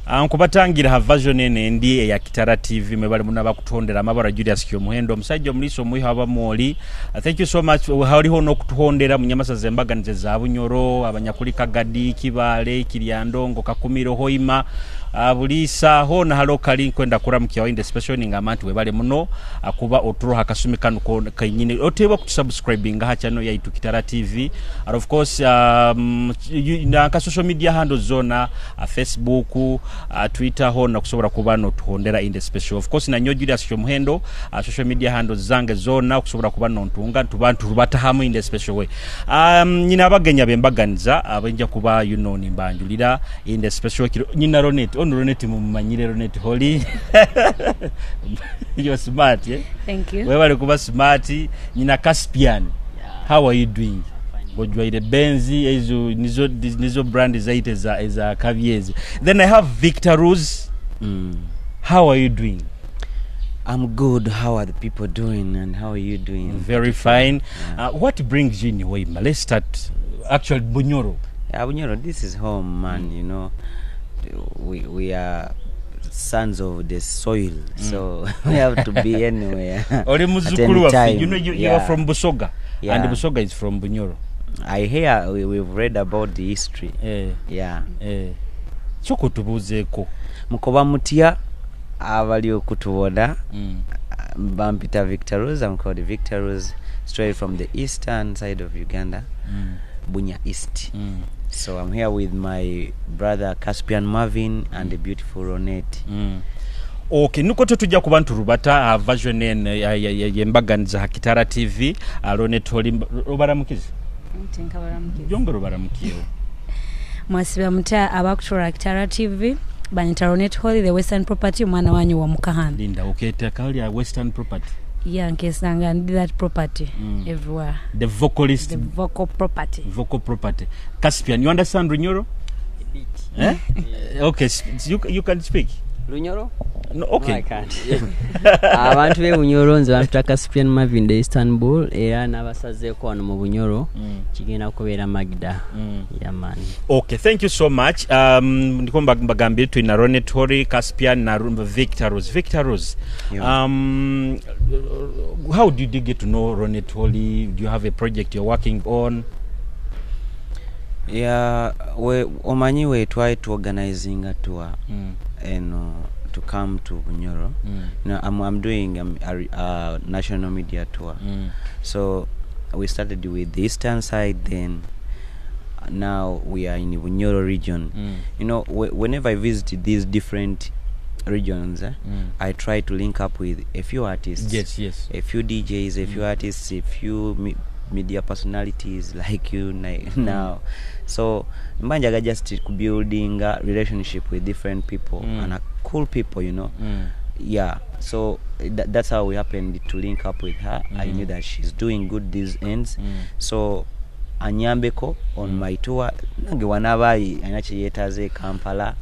Nkubatangira ha version eno endi eya Kitara TV. Mwebale muna bakutondera amabara. Julius Kyomuhendo, omusajja omuliisa omuyiha abamwoli. Thank you so much. Haliho n'okutuhondera munyamasaza embaganize za Bunyoro, abanyakuli Kagadi, Kibaale, Kiryandongo, Kakumiro, Hoima, Buliisa hona halo kali nkwenda kuramukya in the special ningamba nti webale muno akuba oturoha akasumi kano kainyini otebwa kutusubscribinga ha channel yaitu Kitara TV and of course nanka social media handles zona, Facebook, Twitter, hona kusobola kuba notuhondera in the special. Of course nanyo Julius Kyomuhendo, social media handles zange zona okusobola kuba nontunga ntuba ntubatahamu in the special way. Nyina abagenya bembaganiza abenja kuba nimbanjulira in the special way. Nyina Ronet, ono Ronet mumanyire, Ronet Holly. You're smart, yeah? Thank you. Webale kuba smart. Nyina Caspian. Yeah. How are you doing? Fine. Gojwaire Benzi ezo nizo brand zaite za Kavyezi. Then I have Victor Rose. How are you doing? I'm good. How are the people doing and how are you doing? Very fine. Yeah. What brings you in Hoima? Let's start actually Bunyoro. Yeah, Bunyoro, this is home, man. You know, we are sons of the soil, so we have to be anywhere Oli at muzukulu any waffe. time. You know, you are from Busoga. Yeah. And Busoga is from Bunyoro. I hear we've read about the history. Yeah. Soko tubuzeeko. Mukoba mutya abali okutubona. Bampita Victor Rose. I'm called Victor Rose, straight from the eastern side of Uganda, Bunya East. So I'm here with my brother Caspian Marvin and the beautiful Ronet. Okay, nuko tujja kuba nturubata version eno yembaganiza ha Kitara TV. Ronet Holly, obaramukizi? Nkabaramukiriza. Yongera obaramukiyewo. Mwasiba mutya abakutura Kitara TV. Banyita Ronet Holly, the Western Property, omwana wanyu wa Mukahana. Linda, oketa kali ya Western Property. Yeah, nkesanga ndi that property everywhere. The vocalist, The vocal property. Vocal property. Caspian, you understand Runyoro? A bit. Eh? Okay, you can speak. Lunyoro? No, okay. No, I can't. Abantu b'e Bunyoro nze bampita Caspian Marvin de Istanbul era n'abasazeeko wano mu Bunyoro kigenda kubeera Magda. Yeah, man. Okay, thank you so much. Ndiko mbagambire tulina Ronet Holly, Caspian na Victor Rose. Victor Rose, Yeah. How did you get to know Ronet Holly? Do you have a project you're working on? Yeah, we omanyi we try to organizing a tour and to come to Bunyoro. You know, I'm doing a national media tour. So we started with the eastern side, then now we are in the Bunyoro region. You know, whenever I visit these different regions, I try to link up with a few artists. Yes. A few DJs, a few artists, a few media personalities like you now. So mbanjaga just building a relationship with different people and cool people, you know. Yeah, so that's how we happened to link up with her. I knew that she's doing good these ends. So anyambeko on my tour nange wanaaba alina kye yeetaaze e Kampala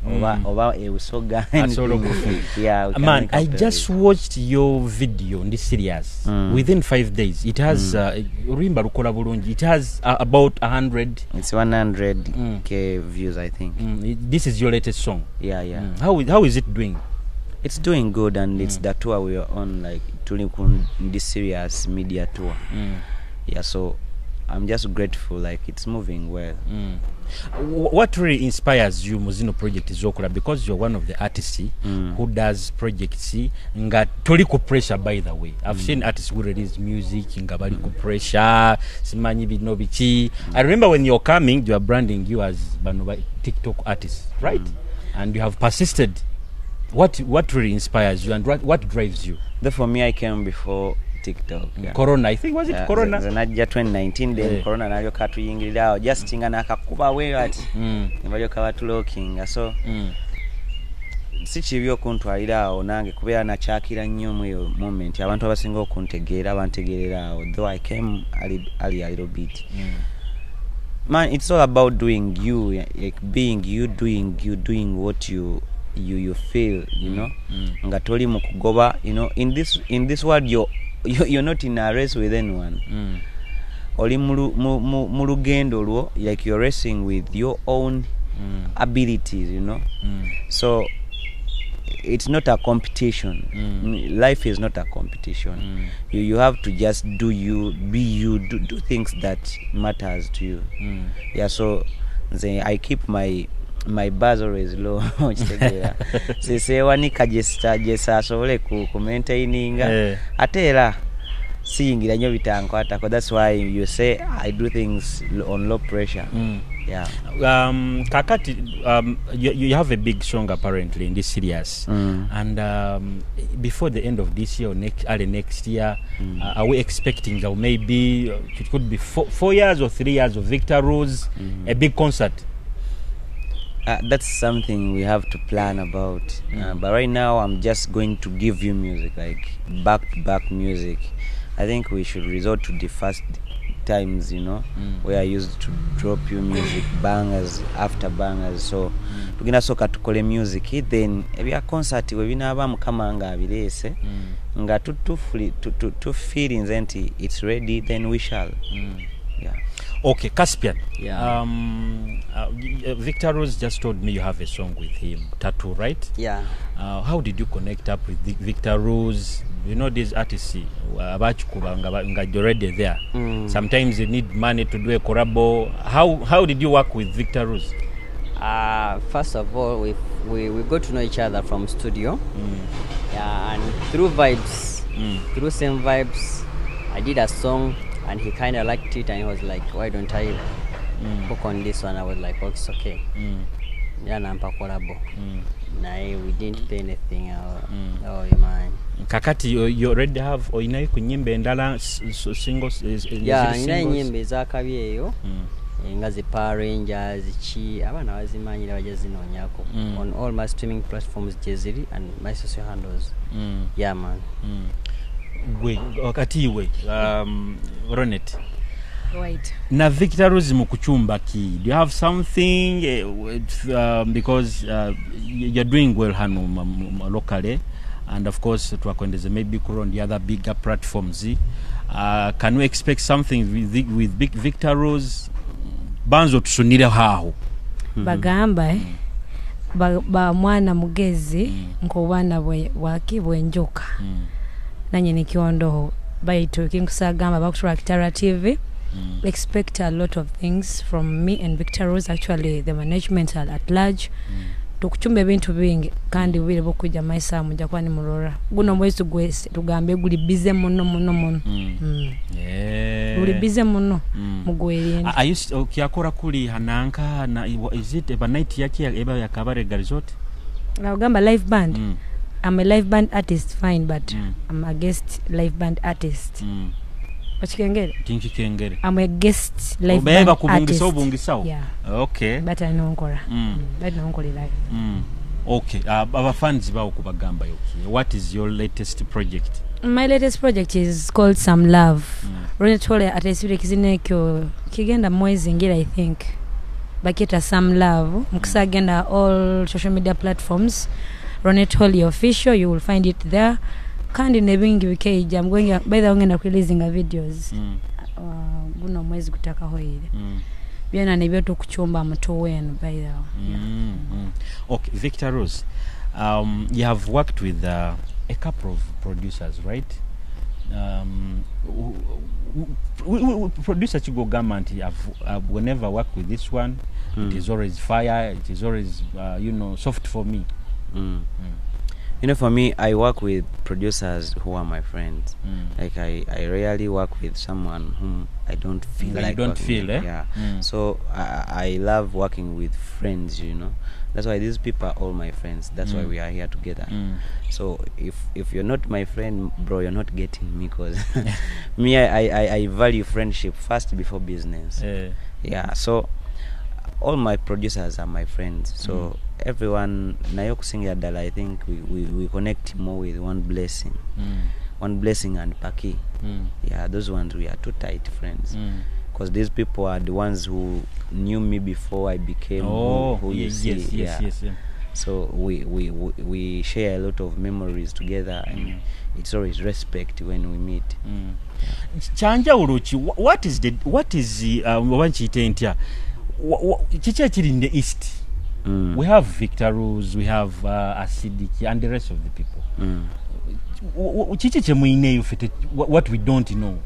oba e Busoga. Asobola okufuna. Yeah, we can Man, link up I just there. Watched your video ndi serious. Within 5 days, it has oluyimba lukola bulungi. It has about 100 It's 100K views, I think. This is your latest song? Yeah. How is it doing? It's doing good and it's the tour we are on, like tuli ku ndi serious media tour. Yeah, so I'm just grateful, like it's moving well. What really inspires you mu zino project zokola, because you're one of the artists who does projects nga toli ku pressure? By the way, I've seen artists who release music nga bali ku pressure, simanyi bino biki. I remember when you're coming, you are branding you as bano ba TikTok artists, right? And you have persisted. What really inspires you and what drives you? Therefore me, I came before TikTok, yeah. Corona, I think. Was it Yeah, corona? Nze najja 2019, then corona nalyoka atuyingirira awo just nga nakakuba we ati ne balyoka batulockinga, so si kibi okuntwalira awo nange kubeera nakyakira nnyo mu eyo moment. Abantu abasinga okuntegeera bantegeerera awo, though I came early a little bit. Man, it's all about doing you, like being you, doing you, doing what you feel nga toli mu kugoba. In this world you're not in a race with anyone. Oli mu lugendo lwo, like you're racing with your own abilities, you know. So it's not a competition. Life is not a competition. You have to just do you, be you, do things that matters to you. Yeah, so I keep my bars always low. Sesewanika gyesasobole ku maintaininga. Ate era siyingira nnyo bitankwatako. That's why you say I do things on low pressure. Yeah. Kakati, you have a big song apparently in this series, and before the end of this year or early next year, are we expecting that maybe it could be 4 years or 3 years of Victor Rose, a big concert? That's something we have to plan about. But right now, I'm just going to give you music, like back-to-back music. I think we should resort to the first times, you know, where I used to drop you music bangers after bangers. So tugenda soka tukole music, then ebya concert we binaaba mukama nga abireese nga tu feelings nti it's ready, then we shall. Yeah. Okay, Caspian. Yeah. Victor Rose just told me you have a song with him, Tattoo, right? Yeah. How did you connect up with Victor Rose? You know, these artists, abachikuba nga already there. Sometimes they need money to do a collabo. How did you work with Victor Rose? First of all, we got to know each other from studio. Yeah, and through vibes, through same vibes, I did a song. And he kind of liked it, and he was like, why don't I work on this one? I was like, oh, it's okay. Yeah, nampa collabo. Naye we didn't pay anything. Oh, man. Kakati, you already have oyinayo ku nyimba endala singles? Yeah, nina enyimba ezakabi eyo. Nga zi Power Rangers, chi abaana bazimanyira bajja zinoonyako. On all my streaming platforms jeziri and my social handles. Yeah, man. Gwe wakati iwe Ronet. Right. Na Victor Rose mukuchumba ki, do you have something because you're doing well hano locally, and of course twakwendeze maybe on the other bigger platforms. Can we expect something with big Victor Rose? Banzo tusunire haho. Bagamba ba mwana mugezi nkobana bwaki bwenjoka. Nanye nikiondoho baitu kinkusagamba bakutura Kitara TV. Expect a lot of things from me and Victor Rose, actually the management at large. Tukuchumba ebintu bingi kandi bubire bokujja maisa mujja kwani murora guno mwezi gwese tugambe guli busy muno muno muno. Yeah. Guli busy muno mugwerinde. Are you kyakora kuli hananka na is it eba night yake eba yakabare resort? Nagamba live band. I'm a live band artist, fine, but I'm a guest live band artist. Ochikengere? Tinchikengere. I'm a guest live band artist. Yeah. Okay. But I know nkora. But no nkora live. Okay. Aba fans bawo kubagamba yoki. What is your latest project? My latest project is called Some Love. Ronet Holly atesibire kizina ekyo kigenda mwezi ngira, I think. Baketa Some Love. Mukisagenda all social media platforms. Ronet Holly official, you will find it there. Kandi nebingi bikeija. I'm going by the way ngenda releasing videos. Guno mwezi kutaka hoile. Byana nebyo tukuchumba muto wenu by the way. Okay, Victor Rose. You have worked with a couple of producers, right? Producer Chigo Gamanti, I've whenever I work with this one, it is always fire, it is always you know, soft for me. You know, for me, I work with producers who are my friends. Like I rarely work with someone whom I don't feel like. You don't feel, eh? Yeah. So I love working with friends, you know. That's why these people are all my friends. That's why we are here together. So if you're not my friend, bro, you're not getting me, because me, I value friendship first before business. Yeah. So all my producers are my friends. So everyone, nayo kusingira dala, I think we connect more with One Blessing. One Blessing and Paki. Yeah, those ones, we are too tight friends. Because these people are the ones who knew me before I became who you see. Yes. So we share a lot of memories together, and it's always respect when we meet. Chanja uruchi, what is the kiki ekiri in the east? We have Victor Rose, we have Acidic and the rest of the people. Kiki kye muyineeyo ffe what we don't know?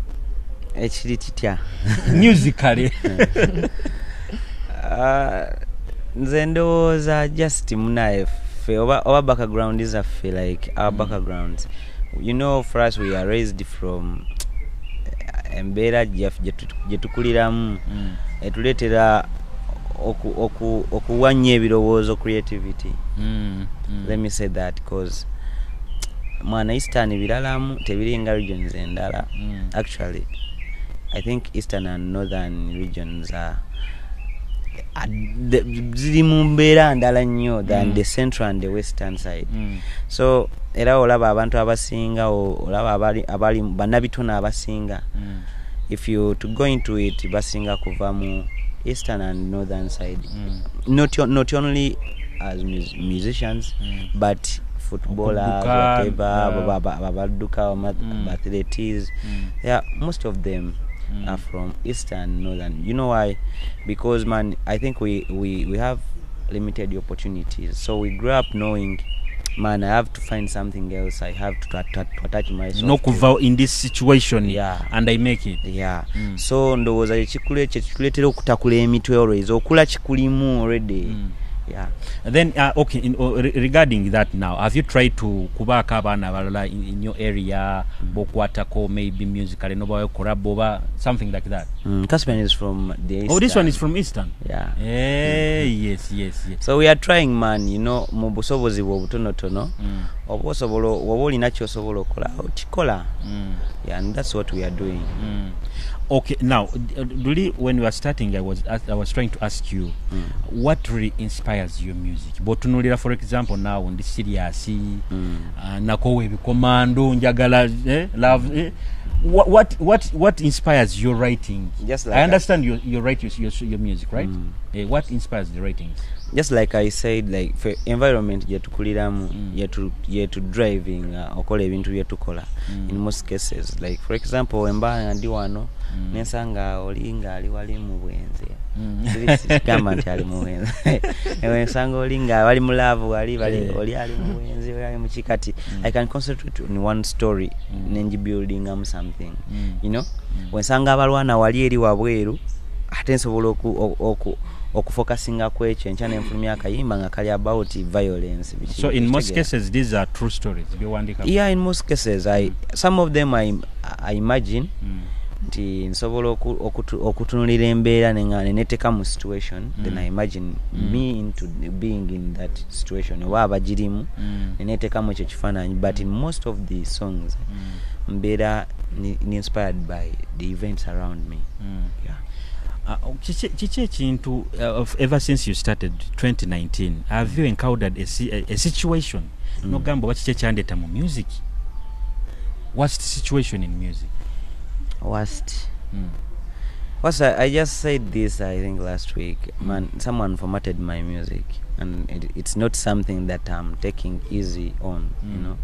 Ekiri kitya? Musically. Nze ndowooza just munaye ffe oba background zaffe, like our backgrounds, you know, for us we are raised from embeera gye tukuliramu etuleetera okuwanya ebirowoozo, creativity. Let me say that, 'cause mwana, Eastern biralamu, tebiringa regions endala. Actually, I think Eastern and Northern regions are ziri mu mbeera ndala nnyo than the Central and the Western side. So era olaba abantu abasinga, olaba abali bannabitone abasinga, if you to go into it, basinga kuva mu Eastern and Northern side. Not only as musicians, but footballers, Okudduka, whatever, abadduka, athletes. Yeah, most of them are from Eastern, Northern. You know why? Because, man, I think we have limited opportunities. So we grew up knowing, man, I have to find something else. I have to attach myself to. Nokuva in this situation and I make it. Yeah. So ndowooza kyekituleetera okutakula emitwe always, okula kikulimu already. Yeah. Then okay, regarding that now, have you tried to kubaako abaana abalala in your area bokwatako, maybe musically, nobawe collab oba something like that? Caspian is from the Oh, this one Eastern. Is from Eastern. Yeah. Eh, yes. So we are trying, man, mu busobozi bwe obutonotono, oba osobola, oba olina kyosobola okukola, okikola. Yeah, and that's what we are doing. Okay, now, Duli, when we were starting, I was trying to ask you what really inspires your music. Bw'otunuulira, for example, now ndi serious, nakowa ebikomando, njagala love. What inspires your writing? Just like I understand you write your music, right? What inspires the writings? Just like I said, like for environment gye tukuliramu, yetu driving okola ebintu byetukola in most cases. Like, for example, emba nga ndi wano, nensanga oli nga ali wali mu bwenzi. Sigamba nti ali mu bwenzi. Ensanga oli nga bali mu love, wali bali oli ali mu bwenzi, oli ali mu kikati, I can concentrate on one story, nengibuildingamu something. Wensanga abalwana wali eri wabweru, ate nsobola okufokasinga ku ekyo, enkya nenfulumya akayimba nga kali about violence. Biki. So in most Kitegeera? Cases these are true stories byowandika? Yeah, in most cases, some of them I imagine nti nsobola okutunulira embeera neneteka mu situation, then I imagine me into being in that situation oba abagirimu, neneteekamu ekyo kifaananyi. But in most of the songs, mbeera ni inspired by the events around me. Yeah. Kiki ekintu, ever since you started 2019, have you encountered a situation nogamba, oba kiki ekyandeeta mu music, worst situation in music? Worst. What's I just said this, I think, last week. Man, someone formatted my music, and it's not something that I'm taking easy on. You know.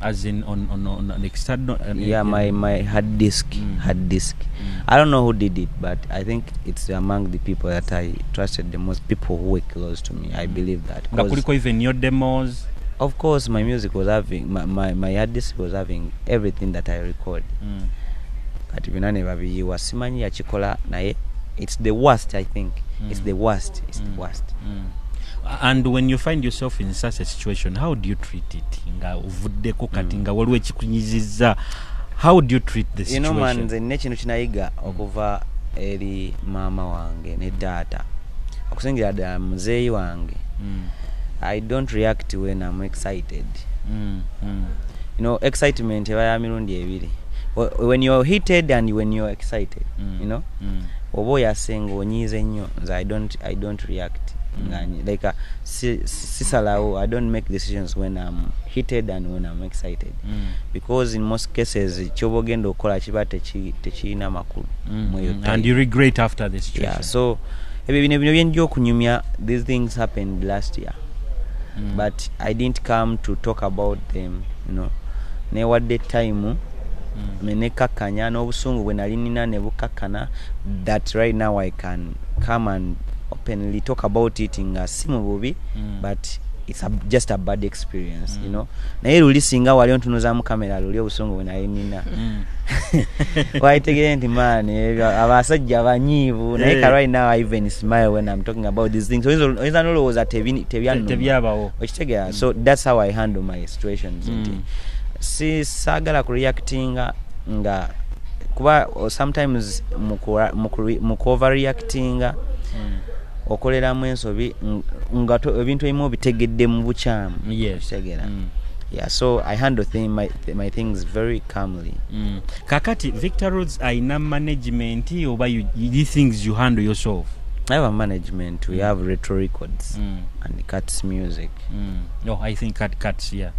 As in on an external Yeah, my hard disk, hard disk. I don't know who did it, but I think it's among the people that I trusted the most, people who were close to me. I believe that. Nga 'Cause kuliko even your demos? Of course, my music was having my hard disk was having everything that I record. Kati byonna ne babiyiwa, simanyi yakikola, naye it's the worst, I think. It's the worst. It's the worst. And when you find yourself in such a situation, how do you treat it, nga ovuddeko kati nga waliwo ekikunyizizza, how do you treat the You situation? know, man, nze nina ekintu kinayiga okuva eri maama wange ne taata, okusingira ddala muzeeyi wange. I don't react when I'm excited. Excitement eba ya mirundi ebiri, when you're heated and when you're excited. Oba oyase nga onyiize nnyo, nze I don't react. Like sisalawo, I don't make decisions when I'm heated and when I'm excited, because in most cases kyoba ogenda okukola kiba tekirina makulu mu eyo time. And you regret after the situation. Yeah, so ebyo bino byenjja okunyumya, these things happened last year, but I didn't come to talk about them. Newadde time, nekakkanya n'obusungu bwe nali nina ne bukakkana, that right now I can come and openly talk about it nga si mu bubi, but it's just a bad experience, you know. Naye luli singa wali ontunuzaamu kamera, luli obusungu bwe nali nina, wayitegere nti man, abasajja banyiivu. Naye ka right now I even smile when I'm talking about these things. Oyinza nolowooza tebyannuma. Tebyabawo. Okitegeera? So that's how I handle my situations, nti si saagala kureactinga nga, kuba sometimes mu overreactinga okoleramu ensobi nga ebintu ebimu obitegedde mu bukyamu. Okitegeera? Yeah, so I handle my things very calmly. Kakati Victor Rhodes aina management oba these things you handle yourself? I have a management. We have Retro Records and Cats Music. No, I think Cats, yeah.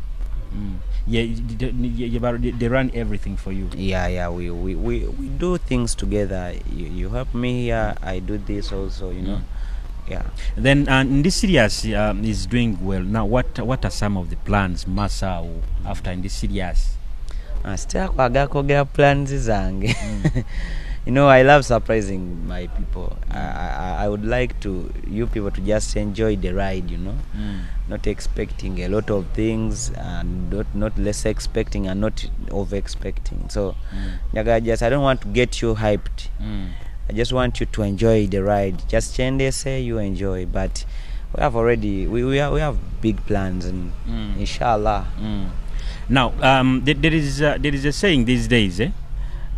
Yeah, they run everything for you. Yeah, we do things together. You help me here, I do this also, you know. Yeah. Then Ndi Serious is doing well. Now, what are some of the plans, Masao, after Ndi Serious? Sitera kwagala kwogera plans zange. You know, I love surprising my people. I would like to you people to just enjoy the ride, you know, not expecting a lot of things and not less expecting and not over expecting. So, just I don't want to get you hyped. I just want you to enjoy the ride. Just chende say you enjoy, but we have already we have big plans and inshallah. Now, there is a saying these days,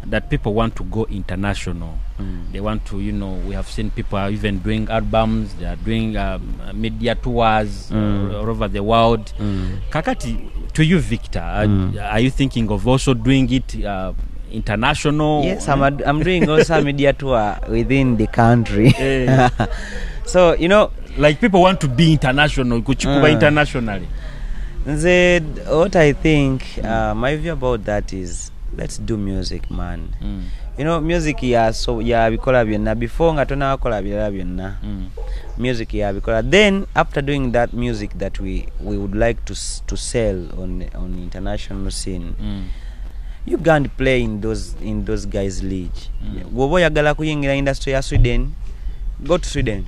that people want to go international. They want to, you know, we have seen people are even doing albums, they are doing media tours all over the world. Kakati, to you, Victor, are you thinking of also doing it international? Yes, I'm doing also a media tour within the country. So, you know, like people want to be international, kuchikuba internationally. What I think, my view about that is, let's do music, man. You know, music ya so ya bikola byonna before nga tonakola birala byonna. Music ya bikola. Then after doing that music that we would like to sell on international scene, you can't play in those guys' league. Bw'oba oyagala kuyingira industry ya Sweden, go to Sweden.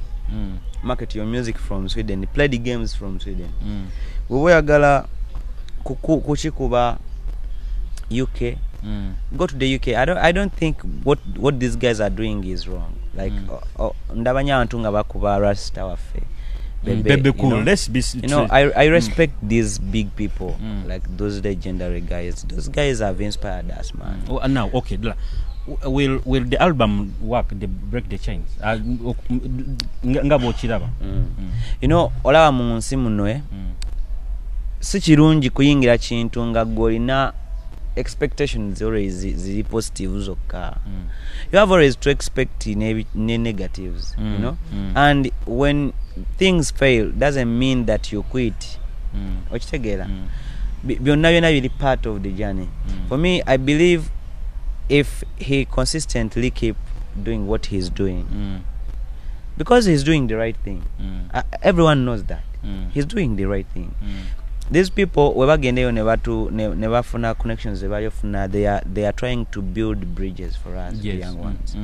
Market your music from Sweden, play the games from Sweden. Bw'oba oyagala kukikuba UK, go to the UK. I don't think what these guys are doing is wrong. Like ndabanya abantu nga bakuba Rasta waffe. Bebe Cool. You know, let's be, you know, I respect these big people, like those legendary guys. Those guys have inspired us, man. Oh, now, okay. Will the album work? The break the chains. Nga bw'okiraba. You know, olaba mu nsi muno, si kirungi kuyingira kintu nga gw'olina expectations always ziri positive zokka. You have always to expect negatives, you know. And when things fail, doesn't mean that you quit. Okitegeera? Byonna byonna biri part of the journey. For me, I believe if he consistently keep doing what he's doing, because he's doing the right thing. Everyone knows that. He's doing the right thing. These people, webagendeyo ne bafuna connections zebayofuna, they are trying to build bridges for us, the young ones.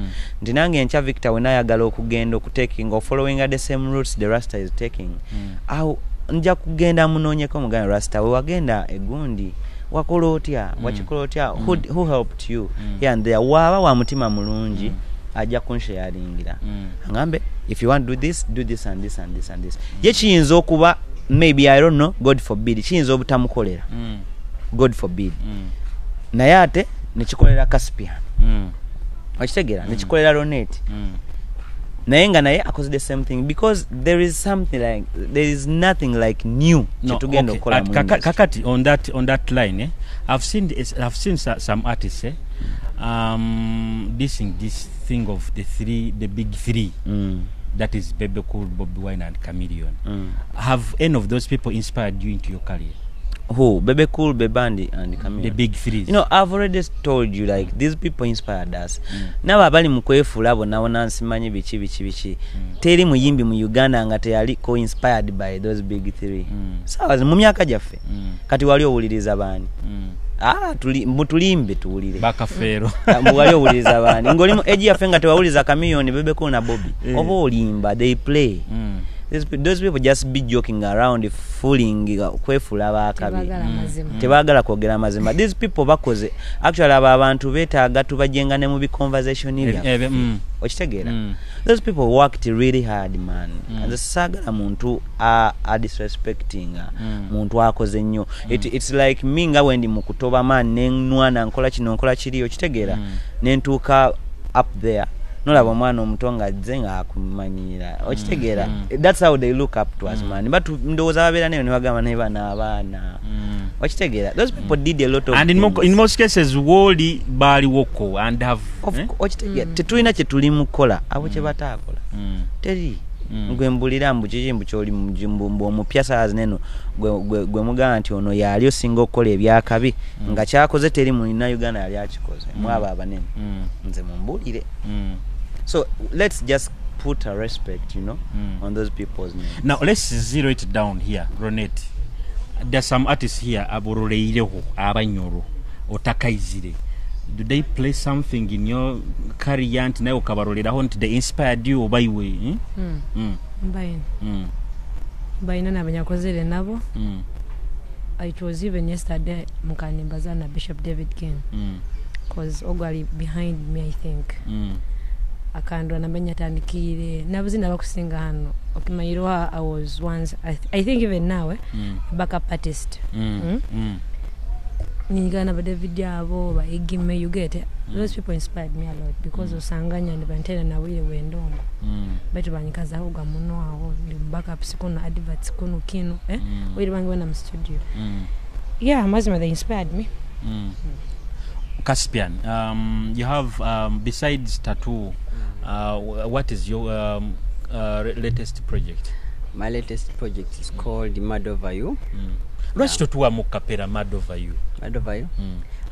Nti nange enkya Victor we nayagala okugenda okutaking or following at the same routes the Rasta is taking, awo nja kugenda munoonyeko muganda Rasta, we wagenda egundi wakola otya, wakikola otya, who helped you here and there. Waaba wa mutima mulungi, ajja kunsharingira angambe, if you want to do this, do this and this and this and this. Ye kiyinza okuba, maybe, I don't know, God forbid, kiyinza obutamukolera, God forbid, naye ate nekikolera Caspian, okitegeera, nekikolera Ronet, naye nga naye akoze the same thing, because there is something like, there is nothing like new kyetugenda okukola mu industry. Kakati, on that line, I've seen some artists dissing this thing of the big three. That is Bebe Cool, Bobi Wine and Chameleon. Have any of those people inspired you into your career? Who? Bebe Cool, Bebandi and Chameleon. The big three. You know, I've already told you, like, these people inspired us. Nabo abali mu kwefuula bonna bonna nsimanyi biki biki biki. Teri muyimbi mu Uganda nga teyali co-inspired by those big three. Sawa mu myaka gyaffe. Kati wali owuliriza baani? Mutulimbe tuwulire. Bakafeero. Mbu wali owuliriza baani? Ng'oli mu age yaffe nga tewawuliriza Chameleone, Bebe Cool na Bobby. Oba olimba, they play. Those people just be joking around, fooling, kwefuula baakabi. Tebaagala mazima. Tebaagala kwogera mazima. These people bakoze. Actually, abo abantu beetaaga tubajenga ne mu bi-conversation byaffe. Okitegeera? Those people worked really hard, man. Nze saagala muntu a disrespectinga muntu akoze nnyo. It's like me nga bwe ndi mu kutoba, man, nenwana nkola kino, nkola kiri, okitegeera? Nentuuka up there, nolaba omwana omuto ng'azze ng'akumanyira, okitegeera? That's how they look up to us, man. But ndowooza babeera neyo ne bagamba naye bano abaana, okitegeera? Those people did a lot of And things. in most cases wooli baaliwoko and have eh? Okitegeera, tetulina kye tuli mu kukola abo kye bataakola. Teri. Gwe mbulira mbu kiki, mbu kyoli mbu omupya saa zineno gwe mugamba nti ono yaali osinga okukola ebyakabi nga kyakoze teri mulina Uganda yali akikoze mwabo abanene. Nze mumbulire. So let's just put a respect on those people's names. Now let's zero it down here, Ronet. There's some artists here aboroleireho abanyoro otakaizire. Do they play something in your career nti nawe okabaroleraho nti they inspired you oba iwe, eh? Mbayina. Mbayina nabanyakozere nabo. It was even yesterday mukanimbaza na Bishop David King, cause ogwo ali behind me, I think. Akandwa nambenya tandikire nabuzina bakusinga hano okimayirwa. I was once, I think even now, backup artist. Ninyigana ba David abo ba Igime, you get it? Those people inspired me a lot because osanganya ndi bantena nawire wendongo baitu banyikazaho ga muno aho ndi backups kuno, adverts kuno, kino, eh, wiri bange bana mu studio. Yeah, mazima they inspired me. Caspian, you have besides tattoo, what is your latest project? My latest project is called Mad Over You. Lwaki totuwa mu kapera Mad Over You? Mad Over You.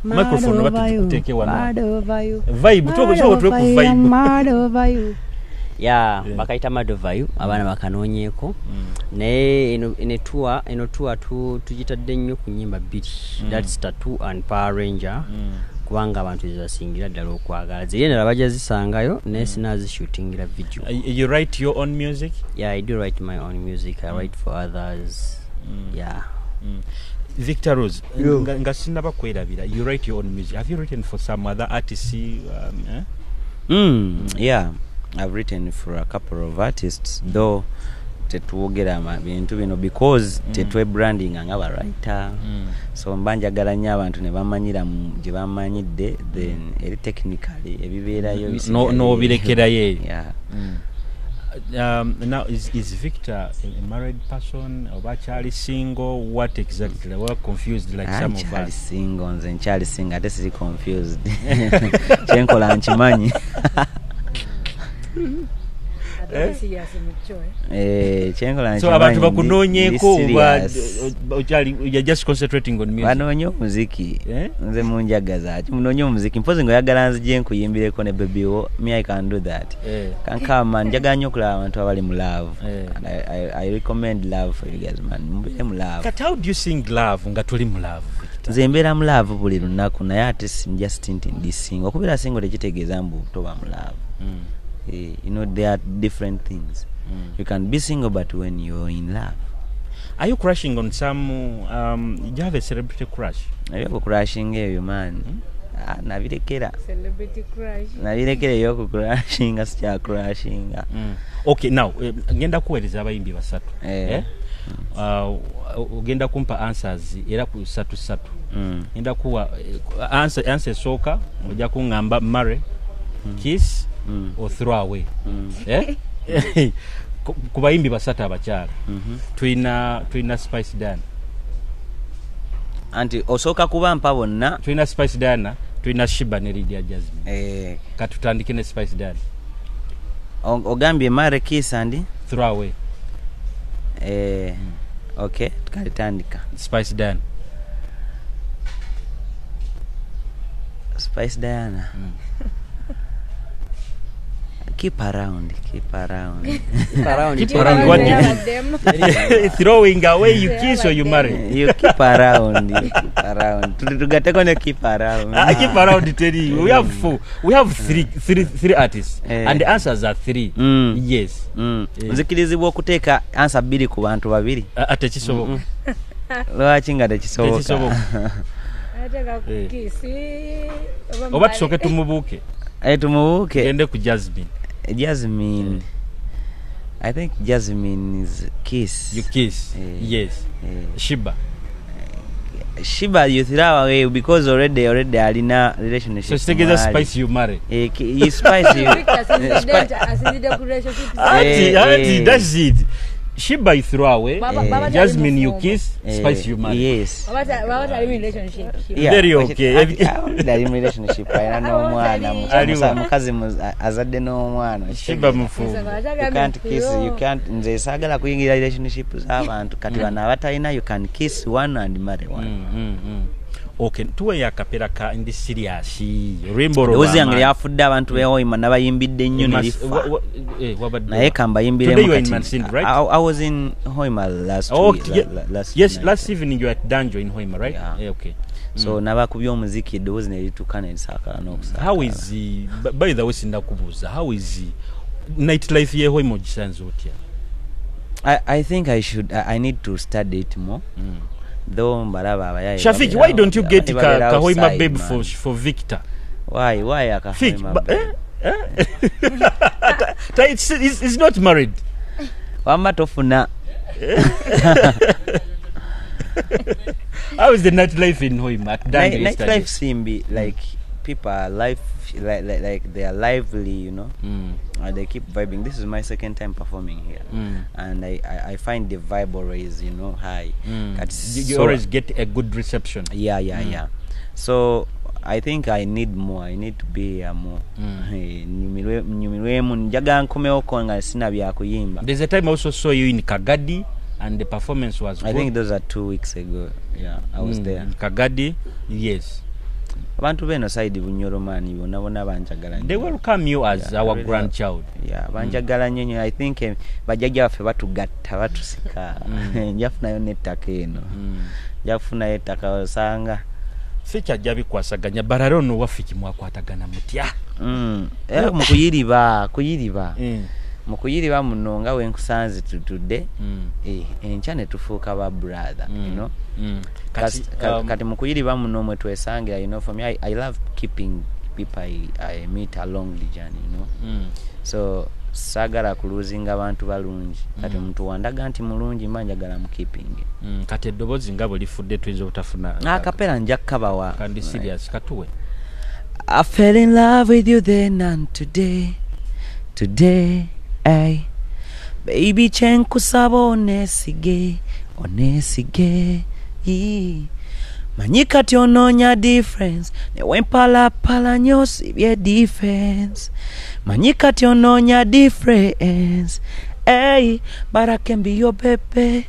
Microphone oba tugiteeke wano. Mad over you. Vibe, tuwe ku vibe. Mad over you. Yeah, bakaita Mad Over You, abaana bakanoonyeeko. Naye eno tour tugitadde nnyo ku nnyimba bbiri. That's Tattoo and Power Ranger. Kubanga abantu zebasingira ddala okwagala. Ziri endala bajja zisangayo naye sinaazishootingira video. You write your own music? Yeah, I do write my own music. I write for others. Yeah. Victor Rose, Yo. nga sinnaba kwerabira, you write your own music. Have you written for some other artists? Eh? Yeah, I've written for a couple of artists, though tetwogera bintu bino because tetwebrandinga nga ba writer. So mba njagala nnyo abantu ne bamanyira gye bamanyidde, then eri technically ebibeerayo bisigala N'obirekerayo eyo. Yeah. Now is Victor a married person oba akyali single? What exactly? We're confused like some of Nkyali us. single, nze nkyali single ate siri confused. Kyenkola nkimanyi. Eh? Eh, kyenkola So abantu nkimanyi, bakunoonyeeko ndi oba serious. okyali, you're just concentrating on music? Banoonye omuziki. Eh? Nze munjagaza ki, munoonye omuziki mpozi ng'oyagala nzije nkuyimbireko ne baby wo, me, I can do that. Kankama njagala nnyo okulaba abantu abali mu love. And I recommend love for you guys, man. Mubeere mu love. Kati how do you sing love nga toli mu love, Victor? Nze mbeera mu love buli lunaku, naye ate just nti ndi single. Okubeera single tekitegeeza mbu toba mu love. There are different things. You can be single but when you're in love. Are you crushing on some do you have a celebrity crush? Ebyokucrushinga ebyo, man, ah, nabirekera. Celebrity crush. Nabirekera ebyokucrushinga, sikyacrushinga. Okay, now ngenda kuweereza abayimbi basatu. Eh. Eh? Ogenda kumpa answers era ku satu satu. Ngenda kuwa answer esooka ojja kuŋŋamba marry, kiss or throw away. Eh? Ku bayimbi basatu abakyala tulina Spice Diana. Anti osooka kuba mpa bonna. Tulina Spice Diana, tulina Sheebah ne Lydia Jasmine. Katutandike ne Spice Diana. Ogambye marry, kiss and throw away. Okay, tukalitandika. Spice Diana. Spice Diana. Keep around, keep around. Keep around. Keep around. What you throwing away, you kiss or you marry? You keep around, you keep around. Tugateko ne keep around. Keep around, Teddy. We have four. We have three artists. And the answers are three. Yes. Nzikirizibwa okuteeka answer bbiri ku bantu babiri. Atekisoboka. Lwaki nga tekisoboka? Oba tusooke tumubuuke. Tumubuuke. Tugende ku Jasmine. Jasmine. I think Jasmine is kiss. You kiss. Yes. Shiba. Shiba you throw away because already alina relationship. So kitegeeza Spice you marry. You Spice you. Auntie, that's it. Shiba you throw away, Jasmine you kiss, Spice you marry. Yes. Relationship. Yeah. Very okay. Ali mu relationship alina n'omwana, mukazi azadde n'omwana. Shiba mufumbo. You can't kiss, you can't. Nze saagala kuyingira relationship z'abantu kati bano abatalina you can kiss one and marry one. Okay, tuwe yakapera ka ndi serious. Oluyimba olwo Eddoboozi yange lyafudde abantu b'e Hoima nabayimbidde nnyo ne lifa. Naye kambayimbiremu kati. Right? I was in Hoima last week. Last yes, night. Last evening you were at Danjo in Hoima, right? Yeah. Yeah, okay. So nabakubye omuziki eddoboozi ne lituuka ne lisaakala n'okusaakala. How is the, by the way sindakubuuza, how is the night life ye Hoima ogisanze otya? I think I should I need to study it more. Though mbalaba Shafiki, why don't you get Kahoima babe for Victor? Why Kahoima babe? It's not married. Wamba tofuna. How is the nightlife in Hoima? Nightlife simbi, like people are life like they are lively, you know. They keep vibing. This is my second time performing here, and I find the vibe always, you know, high. You always get a good reception. Yeah. So I think I need more. I need to be here more. There's a time I also saw you in Kagadi, and the performance was good. I think those are 2 weeks ago. Yeah, I was there. In Kagadi, yes. Abantu beno side Bunyoro man bonna bonna banjagala nnyo. They welcome you as our really grandchild. Yeah, banjagala nnyo nnyo. I think bajjajja baffe batugatta batusika. Njafunayo n'ettaka eno. Njafunayo ettaka osanga. Fiki ajja bikwasaganya but I don't know Fiki mwakwatagana mutya. Era mu kuyiriba. Mu kuyiriba muno nga we nkusanze today. Enkya ne tufuuka ba brother, you know. Kati mu kuyiriba muno mwe twesangira, you know, for me I love keeping people I meet along the journey, you know. So saagala kuluzinga abantu balungi. Kati omuntu wandaga nti mulungi mba njagala mu keeping. Kati eddoboozi nga bwe lifudde tuyinza obutafuna. Akapera nja kukabawa. Kandi serious katuwe. I fell in love with you then and today. Today, ay. Baby kyenkusaba oneesige, oneesige. Manyi kati onoonya difference, ne wempalapala nnyo sibye defense. Manyi kati onoonya difference, ay. But I can be your baby,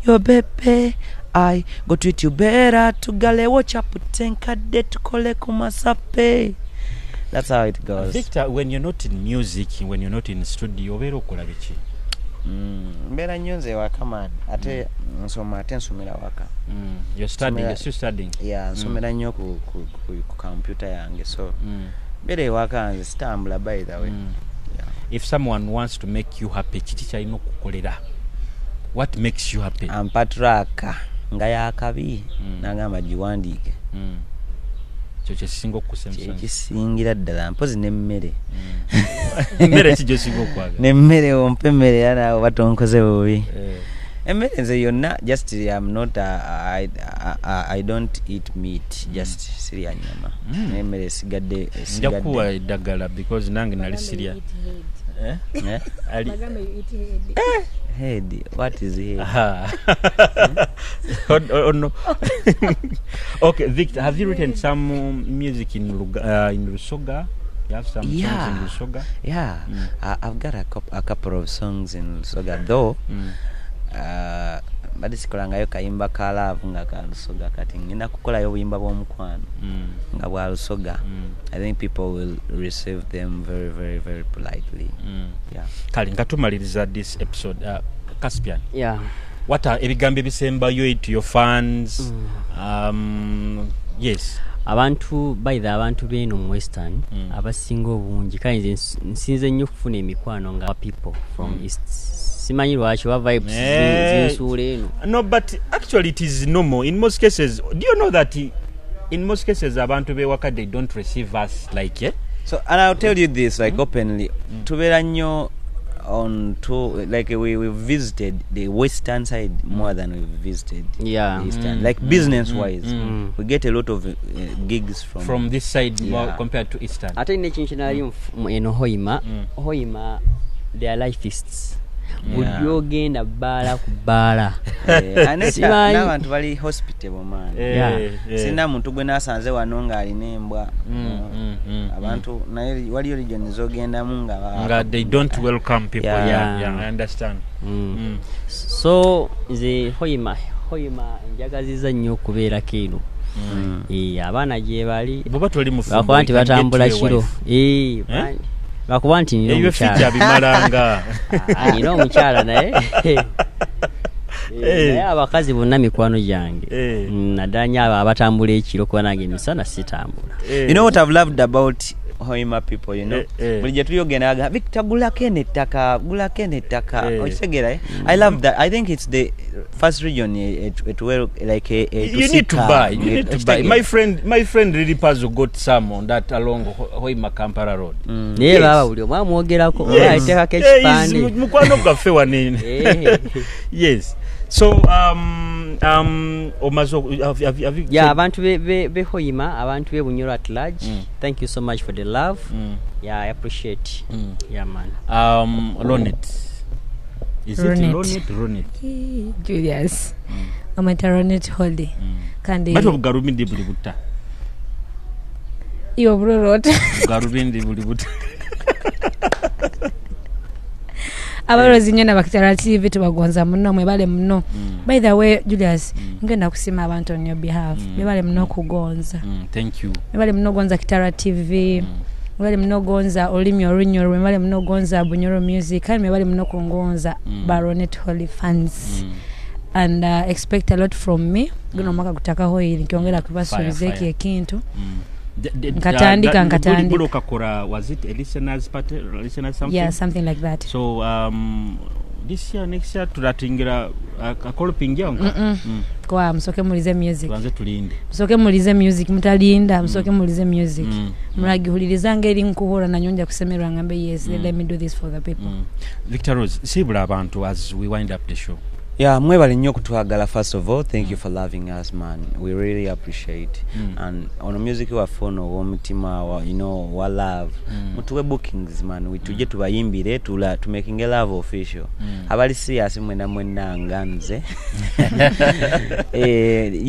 your baby. I go treat you better, tugalewo chapute nkadde tukole ku masape. That's how it goes. Victor, when you're not in music, when you're not in studio, obeera okola biki? Mbeera nnyo nze waka man. Ate nsoma, ate nsomera waka. You're studying, you're still studying. Yeah, nsomera nnyo ku computer yange. So mbeera ewaka nze sitambula by the way. Yeah. If someone wants to make you happy, kiki kyalina okukolera? What makes you happy? Ampa track nga yakabi nagamba giwandiike. Kyo kyekisinga okukusemesa. Kyekisingira ddala mpozi n'emmere. Emmere ki gy'osinga okwagala? N'emmere ompa emmere era naawe oba tonkoze bubi. Emmere nze yonna just I'm not I don't eat meat, just sirya nnyama. N'emmere esigadde. Nja kukuwa eddagala because nange nali sirya. Head. What is head? Oh no. Okay, Victor, have you written some music in Lusoga? You have some songs in Lusoga? Yeah, I've got a couple of songs in Lusoga, though. Mbadde sikolangayo kayimba ka love nga ka Lusoga, kati ngenda kukolayo obuyimba bw'omukwano nga bwa Lusoga. I think people will receive them very, very, very politely. Yeah. Kale nga tumaliriza this episode, Caspian. Yeah. What are ebigambo ebisembayo to your fans? Yes. Abantu by the abantu beno mu Western abasinga obungi, kale nze nsinze nnyo okufuna emikwano nga people from East. Simanyi lwaki oba vibes zinsuula eno. No, but actually it is normal in most cases. Do you know that in most cases abantu bewaka they don't receive us like So, and I'll tell you this like openly, tubeera nnyo on to like we visited the western side more than we visited the eastern. Like business wise, we get a lot of gigs from this side more compared to eastern. Ate nekintu kinali eno Hoima, Hoima they are lifeists. Buli ogenda bbaala ku bbaala. N'abantu bali hospitable man. Sina muntu gwe nasanze wano ng'alina embwa. Abantu naye waliyo region zogendamu nga they don't welcome people. Yeah, I understand. So nze Hoima njagaziza nnyo okubeerako eno. Abaana gye bali baba toli mufumbo bakuba nti batambula kiro. Bakuba nti nina omukyala. Bimalanga. Nina omukyala naye. Naye abakazi bonna mikwano gyange. Naddala nnyo abo abatambula ekiro kuba nange emisana sitambula. You know what I've loved about Hoima people, you know? Buli gye tuli ogenda agamba, Victor gulako eno ettaka, gulako eno ettaka. Okitegeera, I love that. I think it's the first region it will like you need to buy. You need to buy. My friend really Pazo got some on that along Hoima Kampala Road. Naye baba buli omu amwogerako oba ateekako ekipande. Mukwano gwaffe wanene. Yes. So omazo have you abantu be Hoima, abantu be Bunyoro at large. Thank you so much for the love. Yeah, I appreciate. Yeah, man. Ronet. Is it Ronet? Ronet. Julius. Amata Ronet Holly. Kandi. Bato bugarubindi buli buta. Iyo brorot. Bugarubindi buli buta. Abalozi nnyo n'abakitala TV tubagonza muno, mwebale muno. By the way, Julius, ngenda kusima abantu on your behalf. Mwebale muno kugonza. Thank you. Mwebale muno gonza Kitara TV. Mwebale muno gonza Olimi Orunyoro, mwebale muno gonza Bunyoro Music, kandi mwebale muno kungonza Baronet Holy fans. And expect a lot from me. Guno mwaka kutaka hoyi nikiongera kubasubiza ekintu. Nkatandika. Kakora, was it a listeners party, listeners something? Yeah, something like that. So this year, next year turatingira akolopingia onka. Kwa msoke mulize music. Tuanze tulinde. Msoke mulize music, mutalinda, msoke mulize music. Muragihuliriza ngeri nkuhora na nyonja kusemerwa ngambe yes, let me do this for the people. Victor Rose, sibula abantu as we wind up the show. Yeah, mwebale nnyo kutwagala. First of all, thank you for loving us, man. We really appreciate. And on music wa phone omutima wa, you know, wa love. Mutuwe bookings, man. We tuje tubayimbire tula to making a love official. Abali serious mwena mwena nganze.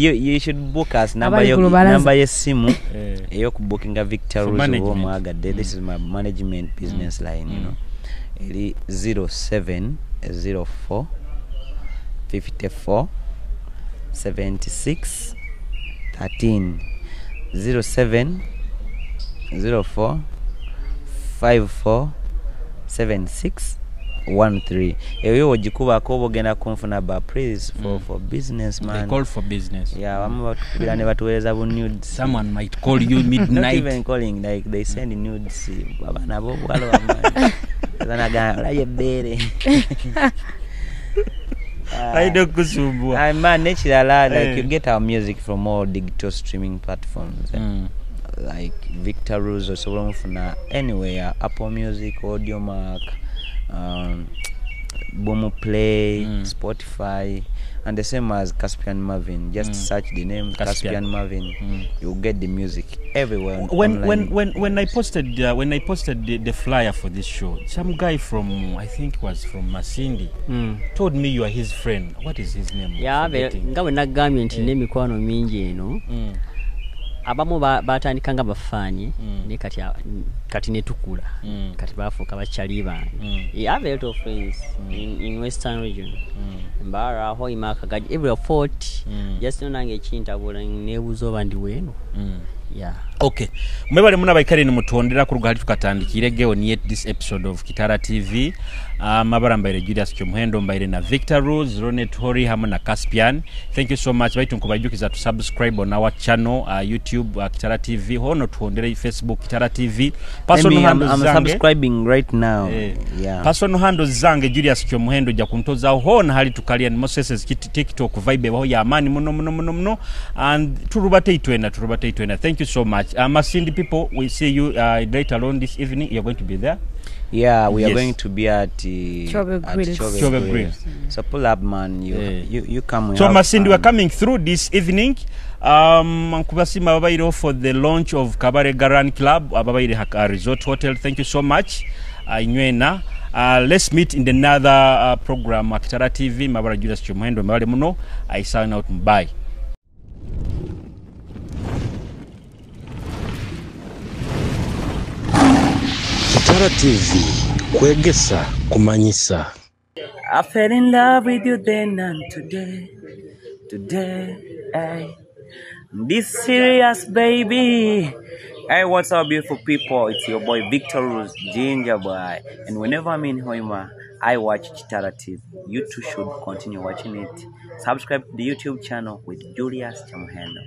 You should book us. Number yesimu eyo ku bookinga Victor Rose omwagadde. This is my management business line, you know. Eri 0704 54 76 13 07 04 54 76 13. Eyo ojikubako obogenda kunfuna ba please for business, man. They call for business. Yeah, abamu batukubira ne batuweereza bu nudes. Someone might call you midnight. Not even calling, like they send nudes. Abaana bo bwalo bamwe. Zanaga olaye bere. I don't kusumbua. I man, naturally, like you get our music from all digital streaming platforms. Like Victor Rose or Solomon anywhere, Apple Music, Audiomack, Bomo Play, Spotify, and the same as Caspian Marvin. Just search the name Caspian Marvin, you'll get the music everywhere. When I posted the flyer for this show, some guy from, I think was from Masindi, told me you are his friend. What is his name? Yeah, nga bwe nagambye nti n'emikwano mingi eno. Abamu batandika nga bafaanyi naye kati netukula kati bafuuka bakyali bange. I have a lot of friends in Western region, Mbara, Hoima, Kagaji, every fort. Just nange ekintabula nebuuza oba ndi weeno. Yeah. Okay, mwebale muna baikale nimutondera kuruga hali tukatandikire geo ni this episode of Kitara TV. Mabara mbaire Julius Kyomuhendo, mbaire na Victor Rose, Ronet Hori hamwe na Caspian. Thank you so much. Baitu nkubajukiza to subscribe on our channel, YouTube, Kitara TV, hono tuondere Facebook Kitara TV. Personal handles I'm zange, subscribing right now. Yeah. Personal handles zange Julius Kyomuhendo ja kuntoza hona hali tukalia ni Moses TikTok vibe baho ya amani muno muno muno muno, and turubate itwena. Thank you so much. Masindi people, we see you later on this evening. You're going to be there. Yeah, we are Yes. going to be at Chobe Grills. Chobe Grills. So pull up, man. You come. We So have Masindi, we're fun. coming through this evening. Nkubasima babaire for the launch of Kabare Garan Club, ababaire Resort Hotel. Thank you so much. Inywena. Let's meet in another program, Kitara TV. Mabara Julius Kyomuhendo, mbale muno. I sign out. Bye. Kitara TV, kwegesa kumanyisa. I fell in love with you then and today, hey. This serious baby. Hey, what's up, beautiful people? It's your boy Victor Rose, Ginger Boy. And whenever I'm in Hoima, I watch Kitara TV. You too should continue watching it. Subscribe to the YouTube channel with Julius Kyomuhendo.